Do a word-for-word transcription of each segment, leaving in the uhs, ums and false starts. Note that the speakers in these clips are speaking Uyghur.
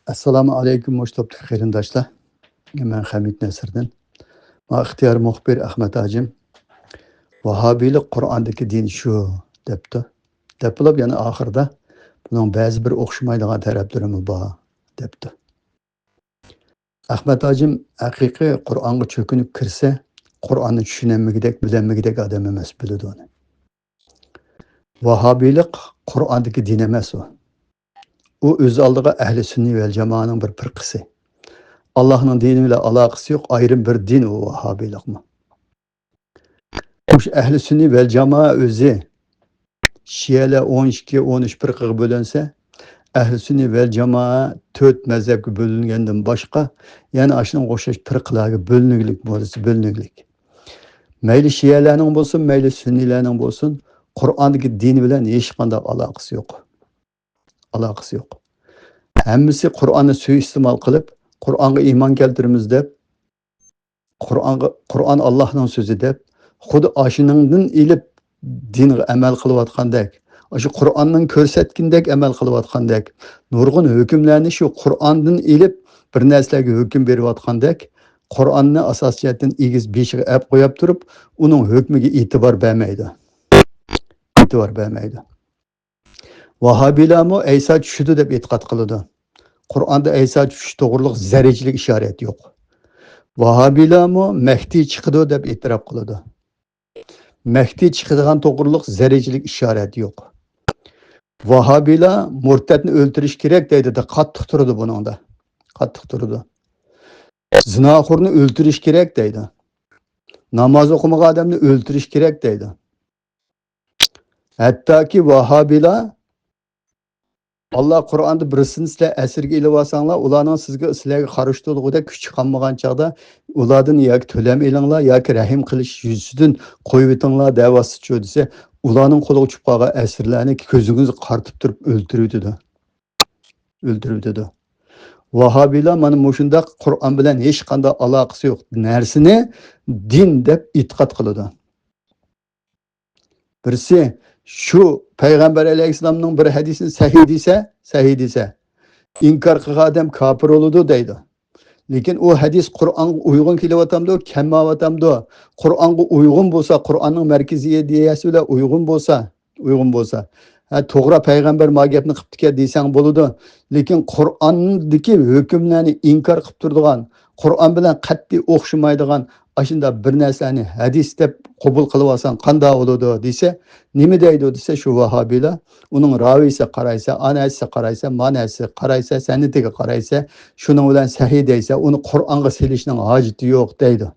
ئەسسالامۇ ئەلەيكۇم، مۇشۇ توپتىكى قېرىنداشلار. مەن خەمىت نەسىردىن. ما ئىختىيار مۇخبىر ئەخمەت ھاجىم، ۋاھابىيلىق قۇرئاندىكى دىن شۇ، دەپتۇ. دەپ بولۇپ، يەنە ئاخىرىدا، بۇنىڭ بەزى بىر ئوخشىمايدىغان تەرەپلىرىمۇ بار، دەپتۇ. ئەخمەت ھاجىم ھەقىقىي قۇرئانغا چۆكۈنۈپ كىرسە، قۇرئاننى چۈشىنەلمىگۈدەك، بىلەلمىگۈدەك ئادەم ئەمەس، بىلىدۇ ئۇنى. ۋاھابىيلىق قۇرئاندىكى دىن ئەمەس ئۇ. ئۇ ئۆز ئالدىغا ئەھلى سۈننى ۋەل جامائەنىڭ بىر پىرقىسى. ئاللاھنىڭ دىنى بىلەن ئالاقىسى يوق، ئايرىم بىر دىن ئۇ ۋاھابىيلىقمۇ. مۇشۇ ئەھلى سۈننى ۋەل جامائە ئۆزى شىئەلەر ئون ئىككى، ئون ئۈچ پىرقىغا بۆلۈنسە، ئەھلى سۈننى ۋەل جامائە تۆت مەزھەپكە بۆلۈنگەندىن باشقا، يەنە ئاشۇنىڭغا ئوخشاش پىرقىلارغا بۆلۈنۈگلۈك بولسا بۆلۈنۈگلۈك. مەيلى شىئەلەرنىڭ بولسۇن، مەيلى سۈننىلەرنىڭ بولسۇن، قۇرئاندىكى دىن بىلەن ھېچقانداق ئالاقىسى يوق. ئالاقىسى يوق. ھەممىسى قۇرئاننى سۇيىئىستېمال قىلىپ، قۇرئانغا ئىمان كەلتۈرىمىز دەپ، قۇرئانغا، قۇرئان ئاللاھنىڭ سۆزى دەپ، خۇددى ئاشۇنىڭدىن ئېلىپ دىنغا ئەمەل قىلىۋاتقاندەك، ئاشۇ قۇرئاننىڭ كۆرسەتكىنىدەك ئەمەل قىلىۋاتقاندەك، نۇرغۇن ھۆكۈملەرنى شۇ قۇرئاندىن ئېلىپ بىر نەرسىلەرگە ھۆكۈم بېرىۋاتقاندەك، قۇرئاننى ئاساسىي جەھەتتىن ئېگىز بېشىغا ئەپ قويۇپ تۇرۇپ، ئۇنىڭ ھۆكمىگە ئېتىبار بەرمەيدۇ. ئېتىبار بەرمەيدۇ. ۋاھابىيلارمۇ ئەيسا چۈشىدۇ دەپ ئېتىقاد قىلىدۇ. قۇرئاندا ئەيسا چۈشۈش توغرۇلۇق زەررىچىلىك ئىشارەت يوق. ۋاھابىيلارمۇ مەھدى چىقىدۇ دەپ ئېتىراپ قىلىدۇ. مەھدى چىقىدىغان توغرۇلۇق زەررىچىلىك ئىشارەت يوق. ۋاھابىيلار مۇرتەتنى ئۆلتۈرۈش كېرەك دەيدۇ، قاتتىق تۇرىدۇ بۇنىڭدا. قاتتىق تۇرىدۇ. زىناخورنى ئۆلتۈرۈش كېرەك دەيدۇ. ناماز ئوقۇمىغان ئادەمنى ئۆلتۈرۈش كېرەك دەيدۇ. ھەتتاكى ۋاھابىيلار، ئاللا قۇرئاندا بىرسىنى سىلەر ئەسىرگە ئېلىۋالساڭلار، ئۇلارنىڭ سىزگە، سىلەرگە قارشى تۇرىدىغۇدەك كۈچى قالمىغان چاغدا، ئۇلاردىن ياكى تۆلەم ئېلىڭلار، ياكى رەھىم قىلىش يۈزىسىدىن قويۇۋېتىڭلار دەۋاتسىچۇ دېسە، ئۇلارنىڭ قولىغا چۈشۈپ قالغان ئەسىرلەرنى كۆزىڭىزگە قارىتىپ تۇرۇپ ئۆلتۈرۈۋېتىدۇ. ئۆلتۈرۈۋېتىدۇ. ۋاھابىيلار مانا مۇشۇنداق قۇرئان بىلەن ھېچقانداق ئالاقىسى يوق نەرسىنى دىن دەپ ئېتىقاد قىلىدۇ. بىرسى شۇ پەيغەمبەر ئەلەيھىسسالامنىڭ بىر ھەدىسىنى سەھىھ دېسە، سەھىھ دېسە، ئىنكار قىلغان ئادەم كاپىر بولىدۇ دەيدۇ. لېكىن ئۇ ھەدىس قۇرئانغا ئۇيغۇن كېلىۋاتامدۇ، كەلمەيۋاتامدۇ؟ قۇرئانغا ئۇيغۇن بولسا، قۇرئاننىڭ مەركىزىي ئىدىيەسى بىلەن ئۇيغۇن بولسا، ئۇيغۇن بولسا، ھە، توغرا، پەيغەمبەر ما گەپنى قىپتىكەن دېسەڭ بولىدۇ. لېكىن قۇرئاندىكى ھۆكۈملەرنى ئىنكار قىپ تۇرىدىغان، قۇرئان بىلەن قەتئىي ئوخشىمايدىغان ئاشۇنداق بىر نەرسىلەرنى ھەدىس دەپ قوبۇل قىلىۋالساڭ قانداق بولىدۇ دېسە، نېمە دەيدۇ دېسە، شۇ ۋاھابىيلار ئۇنىڭ راۋىسىگە قارايسەن، ئانىسىگە قارايسەن، مانىسىگە قارايسەن، سەنىدىگە قارايسەن، شۇنىڭ بىلەن سەھىھ دەيسەن، ئۇنى قۇرئانغا سېلىشنىڭ ھاجىتى يوق دەيدۇ.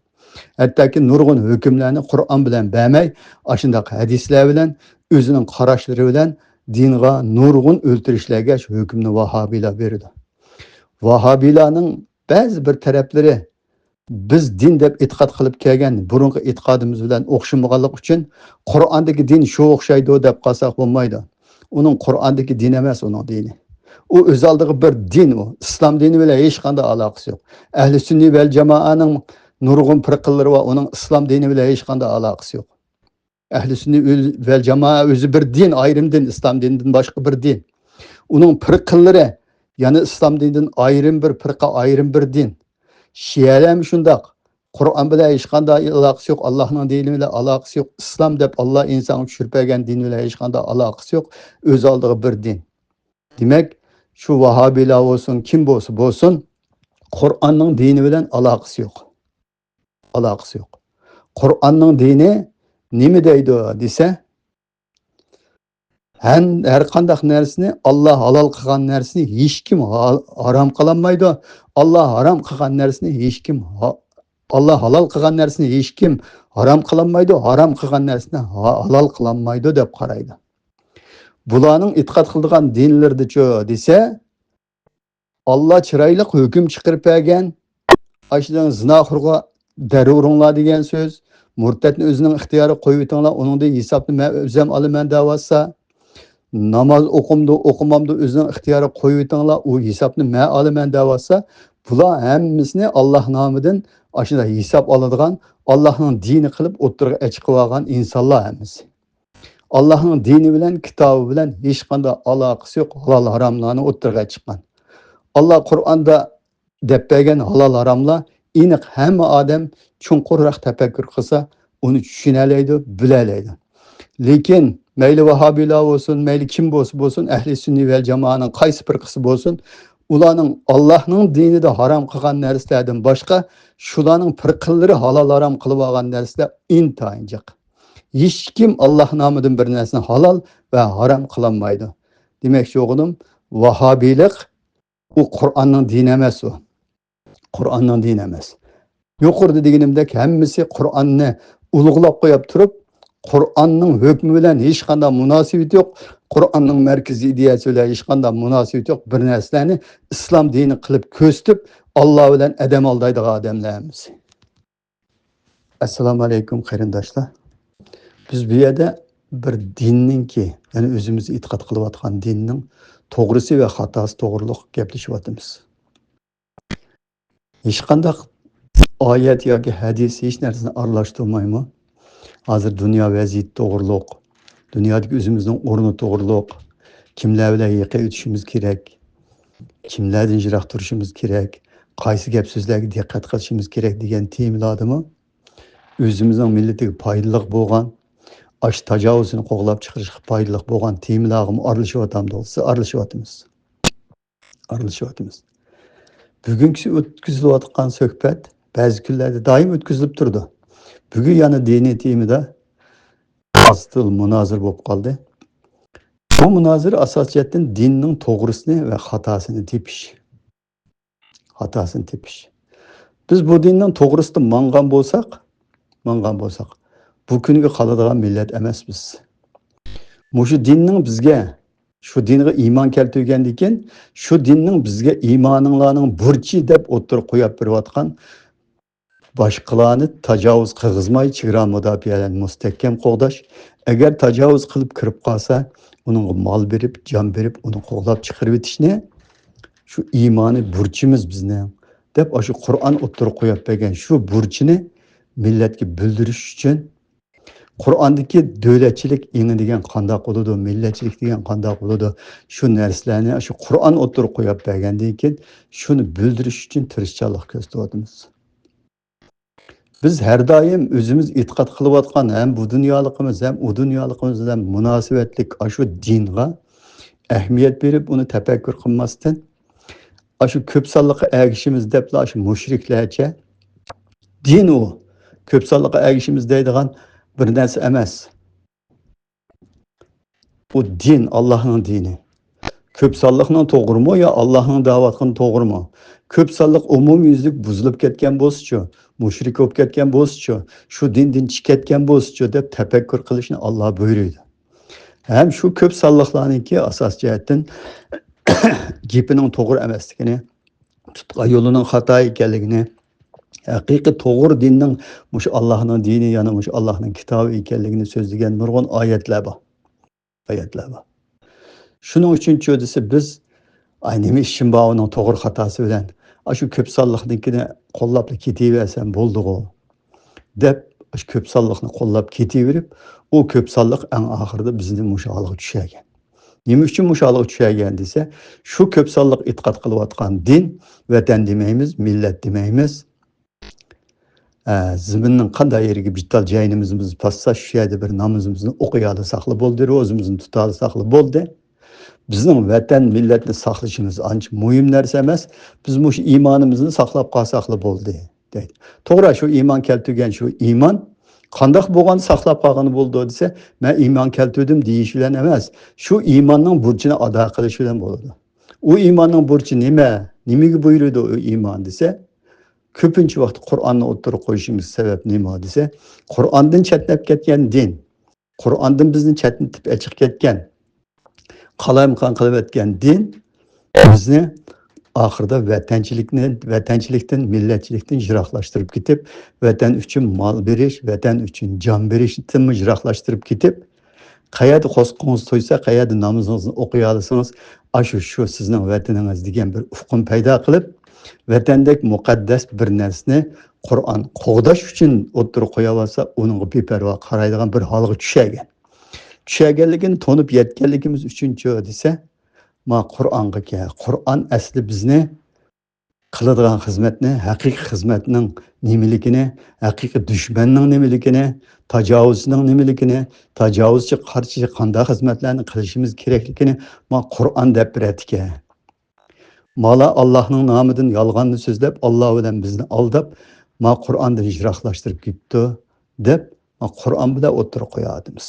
ھەتتاكى نۇرغۇن ھۆكۈملەرنى قۇرئان بىلەن بەرمەي، ئاشۇنداق ھەدىسلەر بىلەن، ئۆزىنىڭ قاراشلىرى بىلەن دىنغا نۇرغۇن ئۆلتۈرۈشلەرگە شۇ ھۆكۈمنى ۋاھابىيلار بېرىدۇ. ۋاھابىيلارنىڭ بەزى بىر تەرەپلىرى بىز دىن دەپ ئېتىقاد قىلىپ كەلگەن بۇرۇنقى ئېتىقادىمىز بىلەن ئوخشىمىغانلىقى ئۈچۈن، قۇرئاندىكى دىن شۇ ئوخشايدۇ دەپ قالساق بولمايدۇ. ئۇنىڭ قۇرئاندىكى دىن ئەمەس، ئۇنىڭ دىنى. ئۇ ئۆز ئالدىغا بىر دىن، ئۇ ئىسلام دىنى بىلەن ھېچقانداق ئالاقىسى يوق. ئەھلى سۈننى ۋەل جامائەنىڭ نۇرغۇن پىرقىلىرى بار، ئۇنىڭ ئىسلام دىنى بىلەن ھېچقانداق ئالاقىسى يوق. ئەھلى سۈننى ۋەل جامائە ئۆزى بىر دىن، ئايرىم دىن، ئىسلام دىنىدىن باشقا بىر دىن. ئۇنىڭ پىرقىلىرى يەنە ئىسلام دىنىدىن ئايرىم بىر پىرقە، ئايرىم بىر دىن. شىئەلەرمۇ شۇنداق. قۇرئان بىلەن ھېچقانداق ئالاقىسى يوق، ئاللاھنىڭ دىنى بىلەن ئالاقىسى يوق، ئىسلام دەپ ئاللا ئىنسانغا چۈشۈرۈپ بەرگەن دىن بىلەن ھېچقانداق ئالاقىسى يوق، ئۆز ئالدىغا بىر دىن. دېمەك، شۇ ۋاھابىيلار بولسۇن، كىم بولسا بولسۇن، قۇرئاننىڭ دىنى بىلەن ئالاقىسى يوق. ئالاقىسى يوق. قۇرئاننىڭ دىنى نېمە دەيدۇ دېسە، ھەن-، ھەر قانداق نەرسىنى، ئاللا ھالال قىلغان نەرسىنى ھېچكىم ھا-، ھارام قىلالمايدۇ. ئاللا ھارام قىلغان نەرسىنى ھېچكىم ھا-، ئاللا ھالال قىلغان نەرسىنى ھېچكىم ھارام قىلالمايدۇ، ھارام قىلغان نەرسىنى ھا-، ھالال قىلالمايدۇ دەپ قارايدۇ. بۇلارنىڭ ئېتىقاد قىلىدىغان دىنلىرىدىچۇ دېسە، ئاللا چىرايلىق ھۆكۈم چىقىرىپ بەرگەن، ئاشۇنىڭ زىناخورغا دەر ئۇرۇڭلار دېگەن سۆز، مۇرتەتنى ئۆزىنىڭ ئىختىيارىغا قويۇۋېتىڭلار، ئۇنىڭدىن ھېسابنى مەن ئۆزۈم ئالىمەن دەۋاتسا، ناماز ئوقۇمدۇ، ئوقۇمامدۇ ئۆزىنىڭ ئىختىيارىغا قويۇۋېتىڭلار، ئۇ ھېسابنى مەن ئالىمەن دەۋاتسا، بۇلار ھەممىسىنى ئاللا نامىدىن ئاشۇنداق ھېساب ئالىدىغان، ئاللانىڭ دىنى قىلىپ ئوتتۇرىغا ئەچىقىۋالغان ئىنسانلار ھەممىسى. ئاللاھنىڭ دىنى بىلەن، كىتابى بىلەن ھېچقانداق ئالاقىسى يوق، ھالال ھاراملارنى ئوتتۇرىغا چىققان. ئاللا قۇرئاندا دەپ بەرگەن ھالال ھاراملار ئېنىق، ھەممە ئادەم چوڭقۇرراق تەپەككۇر قىلسا، ئۇنى چۈشىنەلەيدۇ، بىلەلەيدۇ. لېكىن مەيلى ۋاھابىيلار بولسۇن، مەيلى كىم بولسا بولسۇن، ئەھلى سۈننە ۋەل جامائەنىڭ قايسى پىرقىسى بولسۇن، ئۇلارنىڭ ئاللانىڭ دىنىدا ھارام قىلغان نەرسىلەردىن باشقا، شۇلارنىڭ پىرقىلىرى ھالال ھارام قىلىۋالغان نەرسىلەر ئىنتايىن جىق. ھېچكىم ئاللا نامىدىن بىر نەرسىنى ھالال ۋە ھارام قىلالمايدۇ. دېمەكچى بولغىنىم، ۋاھابىيلىق ئۇ قۇرئاننىڭ دىنى ئەمەس ئۇ. قۇرئاننىڭ دىنى ئەمەس. يۇقىرىدا دېگىنىمدەك، ھەممىسى قۇرئاننى ئۇلۇغلاپ قويۇپ تۇرۇپ، قۇرئاننىڭ ھۆكمى بىلەن ھېچقانداق مۇناسىۋىتى يوق، قۇرئاننىڭ مەركىزىي ئىدىيەسى بىلەن ھېچقانداق مۇناسىۋىتى يوق بىر نەرسىلەرنى ئىسلام دىنى قىلىپ كۆرسىتىپ، ئاللا بىلەن ئادەم ئالدايدىغان ئادەملەر ھەممىسى. ئەسسالامۇ ئەلەيكۇم، قېرىنداشلار. بىز بۇ يەردە بىر دىننىڭكى، يەنى ئۆزىمىز ئېتىقاد قىلىۋاتقان دىننىڭ توغرىسى ۋە خاتاسى توغرۇلۇق گەپلىشىۋاتىمىز. ھېچقانداق ئايەت ياكى ھەدىس ھېچ نەرسىنى ئارىلاشتۇرمايمۇ؟ ھازىر دۇنيا ۋەزىيىتى توغرۇلۇق، دۇنيادىكى ئۆزىمىزنىڭ ئورنى توغرۇلۇق، كىملەر بىلەن يېقىن ئۆتۈشىمىز كېرەك، كىملەردىن يىراق تۇرۇشىمىز كېرەك، قايسى گەپ سۆزلەرگە دىققەت قىلىشىمىز كېرەك دېگەن تېمىلاردىمۇ ئۆزىمىزنىڭ مىللىتىگە پايدىلىق بولغان، ئاشۇ تاجاۋۇزنى قوغلاپ چىقىرىشقا پايدىلىق بولغان تېمىلارغىمۇ ئارىلىشىۋاتامدۇ دېسە، ئارىلىشىۋاتىمىز. ئارىلىشىۋاتىمىز. بۈگۈنكىسى ئۆتكۈزۈلۈۋاتقان سۆھبەت بەزى كۈنلەردە دائىم ئۆتكۈزۈلۈپ تۇرىدۇ. بۈگۈن يەنە دىنىي تېمىدا ئاستىل مۇنازىرە بولۇپ قالدى. بۇ مۇنازىرە ئاساسىي جەھەتتىن دىننىڭ توغرىسىنى ۋە خاتاسىنى تېپىش. خاتاسىنى تېپىش. بىز بۇ دىننىڭ توغرىسىدا ماڭغان بولساق، ماڭغان بولساق، بۇ كۈنگە قالىدىغان مىللەت ئەمەس بىز. مۇشۇ دىننىڭ بىزگە، شۇ دىنغا ئىمان كەلتۈرگەندىن كېيىن، شۇ دىننىڭ بىزگە ئىمانىڭلارنىڭ بۇرچى دەپ ئوتتۇرىغا قويۇپ بېرىۋاتقان، باشقىلارنى تاجاۋۇز قىلغۇزماي، چېگرا مۇداپىئەلەرنى مۇستەھكەم قوغداش، ئەگەر تاجاۋۇز قىلىپ كىرىپ قالسا، ئۇنىڭغا مال بېرىپ، جان بېرىپ، ئۇنى قوغلاپ چىقىرىۋېتىشنى شۇ ئىمانىي بۇرچىمىز بىزنىڭ، دەپ ئاشۇ قۇرئان ئوتتۇرىغا قويۇپ بەرگەن شۇ بۇرچىنى مىللەتكە بىلدۈرۈش ئۈچۈن، قۇرئاندىكى دۆلەتچىلىك ئېڭى دېگەن قانداق بولىدۇ، مىللەتچىلىك دېگەن قانداق بولىدۇ، شۇ نەرسىلەرنى شۇ قۇرئان ئوتتۇرىغا قويۇپ بەرگەندىن كېيىن، شۇنى بىلدۈرۈش ئۈچۈن تىرىشچانلىق كۆرسىتىۋاتىمىز. بىز ھەر دائىم ئۆزىمىز ئېتىقاد قىلىۋاتقان ھەم بۇ دۇنيالىقىمىز، ھەم ئۇ دۇنيالىقىمىز بىلەن مۇناسىۋەتلىك ئاشۇ دىنغا ئەھمىيەت بېرىپ، ئۇنى تەپەككۇر قىلماستىن، ئاشۇ كۆپ سانلىققا ئەگىشىمىز دەپلا ئاشۇ مۇشرىكلەرچە، دىن ئۇ كۆپ سانلىققا ئەگىشىمىز دەيدىغان بىر نەرسە ئەمەس. بۇ دىن، ئاللاھنىڭ دىنى. كۆپ سانلىقنىڭ توغرىمۇ يا ئاللاھنىڭ دەۋاتقىنى توغرىمۇ؟ كۆپ سانلىق ئومۇميۈزلۈك بۇزۇلۇپ كەتكەن بولسىچۇ، مۇشرىك بولۇپ كەتكەن بولسىچۇ، شۇ دىندىن چىقىپ كەتكەن بولسىچۇ دەپ تەپەككۇر قىلىشنى ئاللا بۇيرۇيدۇ. ھەم شۇ كۆپ سانلىقلارنىڭكى ئاساسىي جەھەتتىن گېپىنىڭ توغرا ئەمەسلىكىنى، تۇتقان يولىنىڭ خاتا ئىكەنلىكىنى، ھەقىقىي توغرا دىننىڭ مۇشۇ ئاللاھنىڭ دىنى، يەنى مۇشۇ ئاللاھنىڭ كىتابى ئىكەنلىكىنى سۆزلىگەن نۇرغۇن ئايەتلەر بار. ئايەتلەر بار. شۇنىڭ ئۈچۈن چۇ دېسە، بىز، ئاي، نېمە ئىشىم بار ئۇنىڭ توغرا خاتاسى بىلەن؟ ئاشۇ كۆپ سانلىقنىڭكىنى قوللاپلا كېتىۋەرسەم بولدىغۇ، دەپ، ئاشۇ كۆپ سانلىقنى قوللاپ كېتىۋېرىپ، ئۇ كۆپ سانلىق ئەڭ ئاخىرىدا بىزنى مۇشۇ ھالغا چۈشۈرگەن. نېمە ئۈچۈن مۇشۇ ھالغا چۈشۈرگەن دېسە، شۇ كۆپ سانلىق ئېتىقاد قىلىۋاتقان دىن، ۋەتەن دېمەيمىز، مىللەت دېمەيمىز، ئە، زېمىننىڭ قانداق يېرىگە بىر تال جەينىمىزنى باسسا، شۇ يەردە بىر نامىزىمىزنى ئوقۇيالىساقلا بولدى، روزىمىزنى تۇتالىساقلا بولدى. بىزنىڭ ۋەتەن، مىللەتنى ساقلىشىمىز ئانچە مۇھىم نەرسە ئەمەس. بىز مۇشۇ ئىمانىمىزنى ساقلاپ قالساقلا بولدى، دەيدۇ. توغرا، شۇ ئىمان كەلتۈرگەن شۇ ئىمان قانداق بولغاندا ساقلاپ قالغىلى بولىدۇ دېسە، مەن ئىمان كەلتۈردۈم دېيىش بىلەن ئەمەس، شۇ ئىماننىڭ بۇرچىنى ئادا قىلىش بىلەن بولىدۇ. ئۇ ئىماننىڭ بۇرچى نېمە؟ نېمىگە بۇيرۇيدۇ ئۇ ئىمان دېسە، كۆپىنچە ۋاقىت قۇرئاننى ئوتتۇرىغا قويۇشىمىز سەۋەب نېمە دېسە، قۇرئاندىن چەتنەپ كەتكەن دىن، قۇرئاندىن بىزنى چەتنىتىپ ئېچىپ كەتكەن، قالايمىقان قىلىۋەتكەن دىن بىزنى ئاخىرىدا ۋەتەنچىلىكنى، ۋەتەنچىلىكتىن، مىللەتچىلىكتىن يىراقلاشتۇرۇپ كېتىپ، ۋەتەن ئۈچۈن مال بېرىش، ۋەتەن ئۈچۈن جان بېرىشتىنمۇ يىراقلاشتۇرۇپ كېتىپ، قەيەردە قورسىقىڭىز تويسا، قەيەردە نامىزىڭىزنى ئوقۇيالىسىڭىز، ئاشۇ شۇ سىزنىڭ ۋەتىنىڭىز دېگەن بىر ئۇقۇم پەيدا قىلىپ، ۋەتەندەك مۇقەددەس بىر نەرسىنى قۇرئان قوغداش ئۈچۈن ئوتتۇرىغا قويۇۋالسا، ئۇنىڭغا بىپەرۋا قارايدىغان بىر ھالغا چۈشەرگەن. چۈشەرگەنلىكىنى تونۇپ يەتكەنلىكىمىز ئۈچۈنچۇ دېسە، ما قۇرئانغا كەل. قۇرئان ئەسلى بىزنى قىلىدىغان خىزمەتنى، ھەقىقىي خىزمەتنىڭ نېمىلىكىنى، ھەقىقىي دۈشمەننىڭ نېمىلىكىنى، تاجاۋۇزچىنىڭ نېمىلىكىنى، تاجاۋۇزچىغا قارشى قانداق خىزمەتلەرنى قىلىشىمىز كېرەكلىكىنى ما قۇرئان دەپ بېرەتتىكەن. مالا ئاللاھنىڭ نامىدىن يالغاننى سۆزلەپ، ئاللا بىلەن بىزنى ئالداپ، ما قۇرئاندىن يىراقلاشتۇرۇپ كېتىپتۇ، دەپ، ما قۇرئان بىلەن ئوتتۇرىغا قويۇۋاتىمىز.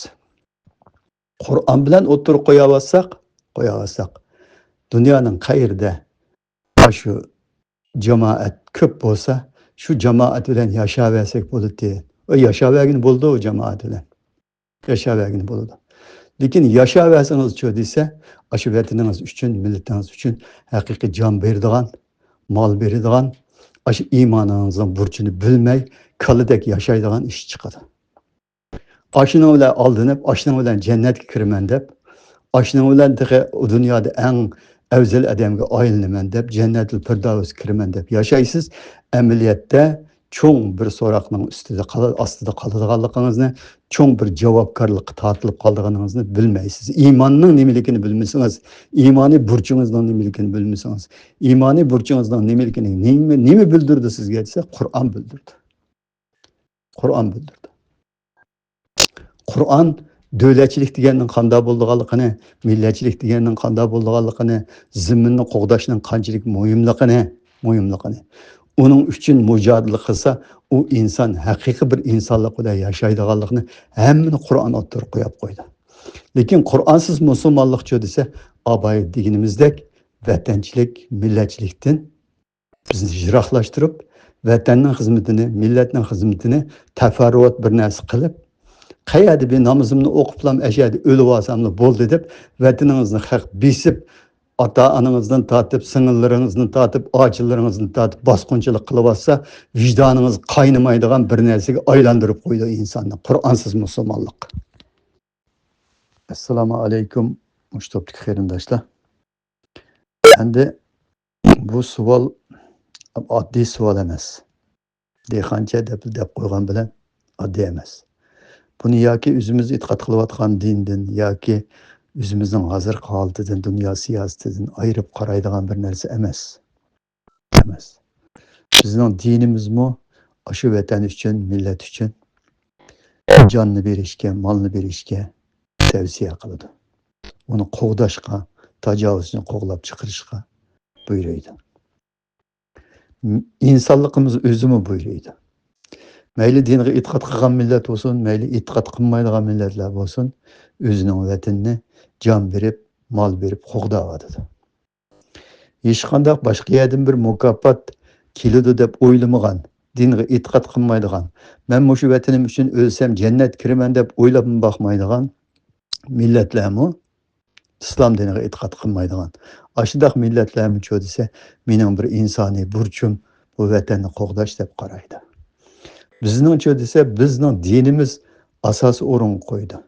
قۇرئان بىلەن ئوتتۇرىغا قويۇۋاتساق، قويۇۋاتساق، دۇنيانىڭ قەيىرىدە شۇ جامائەت كۆپ بولسا، شۇ جامائەت بىلەن ياشاۋەرسەك بولىدۇ. ئۇ ياشاۋەرگىلى بولىدۇ ئۇ جامائەت بىلەن. ياشاۋەرگىلى بولىدۇ. لېكىن ياشاۋەرسىڭىزچۇ دېسە، ئاشۇ ۋەتىنىڭىز ئۈچۈن، مىللىتىڭىز ئۈچۈن ھەقىقىي جان بېرىدىغان، مال بېرىدىغان، ئاشۇ ئىمانىڭىزنىڭ بۇرچىنى بىلمەي، كالىدەك ياشايدىغان ئىش چىقىدۇ. ئاشۇنىڭ بىلەن ئالدىنىپ، ئاشۇنىڭ بىلەن جەننەتكە كىرىمەن دەپ، ئاشۇنىڭ بىلەن تېخى ئۇ دۇنيادا ئەڭ ئەۋزەل ئادەمگە ئايلىنىمەن دەپ، جەننەتۇل پىردەۋسكە كىرىمەن دەپ ياشايسىز. ئەمەلىيەتتە چوڭ بىر سوراقنىڭ ئۈستىدە قالا-، ئاستىدا قالىدىغانلىقىڭىزنى، چوڭ بىر جاۋابكارلىققا تارتىلىپ قالىدىغىنىڭىزنى بىلمەيسىز. ئىماننىڭ نېمىلىكىنى بىلمىسىڭىز، ئىمانىي بۇرچىڭىزنىڭ نېمىلىكىنى بىلمىسىڭىز، ئىمانىي بۇرچىڭىزنىڭ نېمىلىكىنى نېمە، نېمە بىلدۈردى سىزگە دېسە، قۇرئان بىلدۈردى. قۇرئان بىلدۈردى. قۇرئان دۆلەتچىلىك دېگەننىڭ قانداق بولىدىغانلىقىنى، مىللەتچىلىك دېگەننىڭ قانداق بولىدىغانلىقىنى، زېمىننى قوغداشنىڭ قانچىلىك مۇھىملىقىنى، مۇھىملىقىنى، ئۇنىڭ ئۈچۈن مۇجادىلە قىلسا، ئۇ ئىنسان ھەقىقىي بىر ئىنسانلىق بىلەن ياشايدىغانلىقىنى ھەممىنى قۇرئان ئوتتۇرىغا قويۇپ قويدى. لېكىن قۇرئانسىز مۇسۇلمانلىقچۇ دېسە، ئاۋايى دېگىنىمىزدەك ۋەتەنچىلىك، مىللەتچىلىكتىن بىزنى يىراقلاشتۇرۇپ، ۋەتەننىڭ خىزمىتىنى، مىللەتنىڭ خىزمىتىنى تەپەررۇئات بىر نەرسە قىلىپ، قەيەردە بىر نامىزىمنى ئوقۇپلام، ئەشەدە ئۆلۈۋالساملا بولدى دەپ، ۋەتىنىڭىزنى خەق بېسىپ، ئاتا-ئانىڭىزدىن تارتىپ، سىڭىللىرىڭىزدىن تارتىپ، ئاچىلىرىڭىزدىن تارتىپ باسقۇنچىلىق قىلىۋاتسا، ۋىجدانىڭىز قاينىمايدىغان بىر نەرسىگە ئايلاندۇرۇپ قويىدۇ ئىنساننى. قۇرئانسىز مۇسۇلمانلىق. ئەسسالامۇ ئەلەيكۇم، مۇشۇ توپتىكى قېرىنداشلار. ئەمدى بۇ سوئال ئاددىي سوئال ئەمەس. دېھقانچە دەپ، دەپ قويغان بىلەن ئاددىي ئەمەس. بۇنى ياكى ئۆزىمىز ئېتىقاد قىلىۋاتقان دىندىن ياكى ئۆزىمىزنىڭ ھازىرقى ھالىتىدىن، دۇنيا سىياسىتىدىن ئايرىپ قارايدىغان بىر نەرسە ئەمەس. ئەمەس. بىزنىڭ دىنىمىزمۇ ئاشۇ ۋەتەن ئۈچۈن، مىللەت ئۈچۈن جاننى بېرىشكە، مالنى بېرىشكە تەۋسىيە قىلىدۇ. ئۇنى قوغداشقا، تاجاۋۇزچىنى قوغلاپ چىقىرىشقا بۇيرۇيدۇ. ئىنسانلىقىمىز ئۆزىمۇ بۇيرۇيدۇ. مەيلى دىنغا ئېتىقاد قىلغان مىللەت بولسۇن، مەيلى ئېتىقاد قىلمايدىغان مىللەتلەر بولسۇن، ئۆزىنىڭ ۋەتىنىنى جان بېرىپ، مال بېرىپ قوغداۋاتىدۇ. ھېچقانداق باشقا يەردىن بىر مۇكاپات كېلىدۇ دەپ ئويلىمىغان، دىنغا ئېتىقاد قىلمايدىغان، مەن مۇشۇ ۋەتىنىم ئۈچۈن ئۆلسەم جەننەتكە كىرىمەن دەپ ئويلاپمۇ باقمايدىغان مىللەتلەرمۇ، ئىسلام دىنىغا ئېتىقاد قىلمايدىغان ئاشۇنداق مىللەتلەرمۇچۇ دېسە، مېنىڭ بىر ئىنسانىي بۇرچۇم بۇ ۋەتەننى قوغداش دەپ قارايدۇ. بىزنىڭچۇ دېسە، بىزنىڭ دىنىمىز ئاساسىي ئورۇنغا قويىدۇ.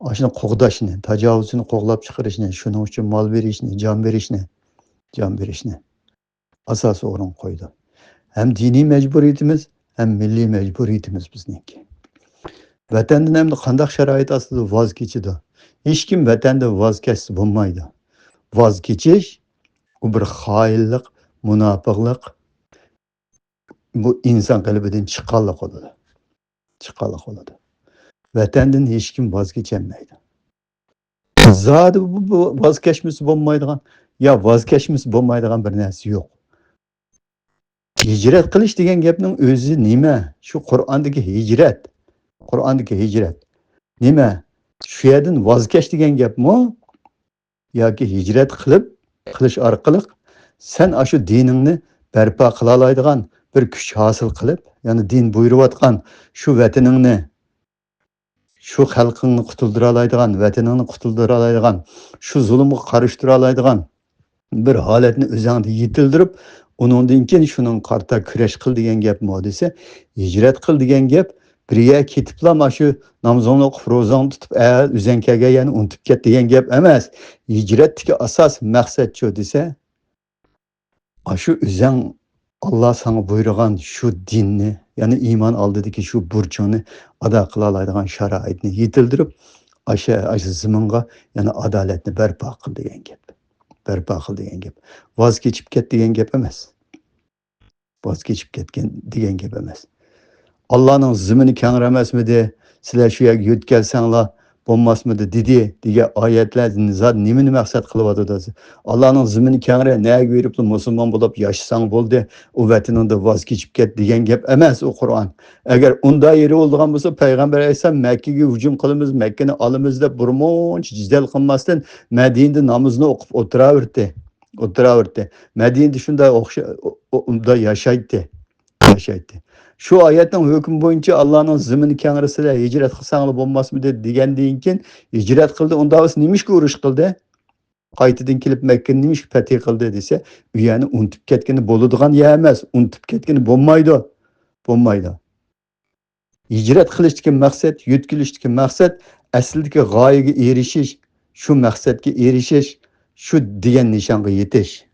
ئاشۇنى قوغداشنى، تاجاۋۇزچىنى قوغلاپ چىقىرىشنى، شۇنىڭ ئۈچۈن مال بېرىشنى، جان بېرىشنى، جان بېرىشنى ئاساسىي ئورۇنغا قويىدۇ. ھەم دىنىي مەجبۇرىيىتىمىز، ھەم مىللىي مەجبۇرىيىتىمىز بىزنىڭكى. ۋەتەندىن ئەمدى قانداق شارائىت ئاستىدا ۋاز كېچىدۇ؟ ھېچكىم ۋەتەندىن ۋاز كەچسە بولمايدۇ. ۋاز كېچىش، ئۇ بىر خائىنلىق، مۇناپىقلىق، بۇ ئىنسان قەلبىدىن چىققانلىق بولىدۇ. چىققانلىق بولىدۇ. ۋەتەندىن ھېچكىم ۋاز كېچەلمەيدۇ. زادى بۇ، بۇ ۋاز كەچمىسە بولمايدىغان، يا ۋاز كەچمىسە بولمايدىغان بىر نەرسە يوق. ھىجرەت قىلىش دېگەن گەپنىڭ ئۆزى نېمە؟ شۇ قۇرئاندىكى ھىجرەت. قۇرئاندىكى ھىجرەت. نېمە؟ شۇ يەردىن ۋاز كەچ دېگەن گەپمۇ؟ ياكى ھىجرەت قىلىپ، قىلىش ئارقىلىق سەن ئاشۇ دىنىڭنى بەرپا قىلالايدىغان بىر كۈچ ھاسىل قىلىپ، يەنى دىن بۇيرۇۋاتقان شۇ ۋەتىنىڭنى، شۇ خەلقىڭنى قۇتۇلدۇرالايدىغان، ۋەتىنىڭنى قۇتۇلدۇرالايدىغان، شۇ زۇلۇمغا قارشى تۇرالايدىغان بىر ھالەتنى ئۆزۈڭدە يېتىلدۈرۈپ، ئۇنىڭدىن كېيىن شۇنىڭغا قارىتا كۈرەش قىل دېگەن گەپمۇ دېسە، ھىجرەت قىل دېگەن گەپ بىر يەرگە كېتىپلا مانا شۇ نامىزىڭنى ئوقۇپ، روزاڭنى تۇتۇپ، ئە، ئۆزۈڭ كەلگەن يەرنى ئۇنتۇپ كەت دېگەن گەپ ئەمەس. ھىجرەتتىكى ئاساسىي مەقسەتچۇ دېسە، ئاشۇ ئۆزۈڭ، ئاللا ساڭا بۇيرۇغان شۇ دىننى، يەنى ئىمان ئالدىدىكى شۇ بۇرچۇڭنى ئادا قىلالايدىغان شارائىتنى يېتىلدۈرۈپ، ئاشۇ، ئاشۇ زېمىنغا يەنە ئادالەتنى بەرپا قىل دېگەن گەپ. بەرپا قىل دېگەن گەپ. ۋاز كېچىپ كەت دېگەن گەپ ئەمەس. ۋاز كېچىپ كەتكەن دېگەن گەپ ئەمەس. ئاللانىڭ زېمىنى كەڭرى ئەمەسمىدى؟ سىلەر شۇ يەرگە يۆتكەلسەڭلار بولماسمىدى دېدى دېگەن ئايەتلەر زادى نېمىنى مەقسەت قىلىۋاتىدۇ؟ ئاللانىڭ زېمىنى كەڭرى، نەگە بېرىپلا مۇسۇلمان بولۇپ ياشىساڭ بولدى، ئۇ ۋەتىنىڭدىن ۋاز كېچىپ كەت دېگەن گەپ ئەمەس ئۇ قۇرئان. ئەگەر ئۇنداق يېرى بولىدىغان بولسا، پەيغەمبەر ئەلەيھىسسالام مەككىگە ھۇجۇم قىلىمىز، مەككىنى ئالىمىز دەپ بىر مۇنچە جېدەل قىلماستىن، مەدىنىدە نامىزىنى ئوقۇپ ئولتۇراۋېرىتتى. ئولتۇراۋېرىتتى. مەدىنىدە شۇنداق ئوخشا-، ئۇ-، ئۇ-، ئۇنداق ياشايتتى. ياشايتتى. شۇ ئايەتنىڭ ھۆكمى بويىچە ئاللانىڭ زېمىنى كەڭرىسىدە ھىجرەت قىلساڭلار بولماسمىدى دېگەندىن كېيىن، ھىجرەت قىلدى، ئۇنداق بولسا نېمىشقا ئۇرۇش قىلدى؟ قايتىدىن كېلىپ مەككىنى نېمىشقا پەتھى قىلدى دېسە، ئۇ يەرنى ئۇنتۇپ كەتكىلى بولىدىغان يەر ئەمەس، ئۇنتۇپ كەتكىلى بولمايدۇ. بولمايدۇ. ھىجرەت قىلىشتىكى مەقسەت، يۆتكىلىشتىكى مەقسەت، ئەسلىدىكى غايىگە ئېرىشىش، شۇ مەقسەتكە ئېرىشىش، شۇ دېگەن نىشانغا يېتىش.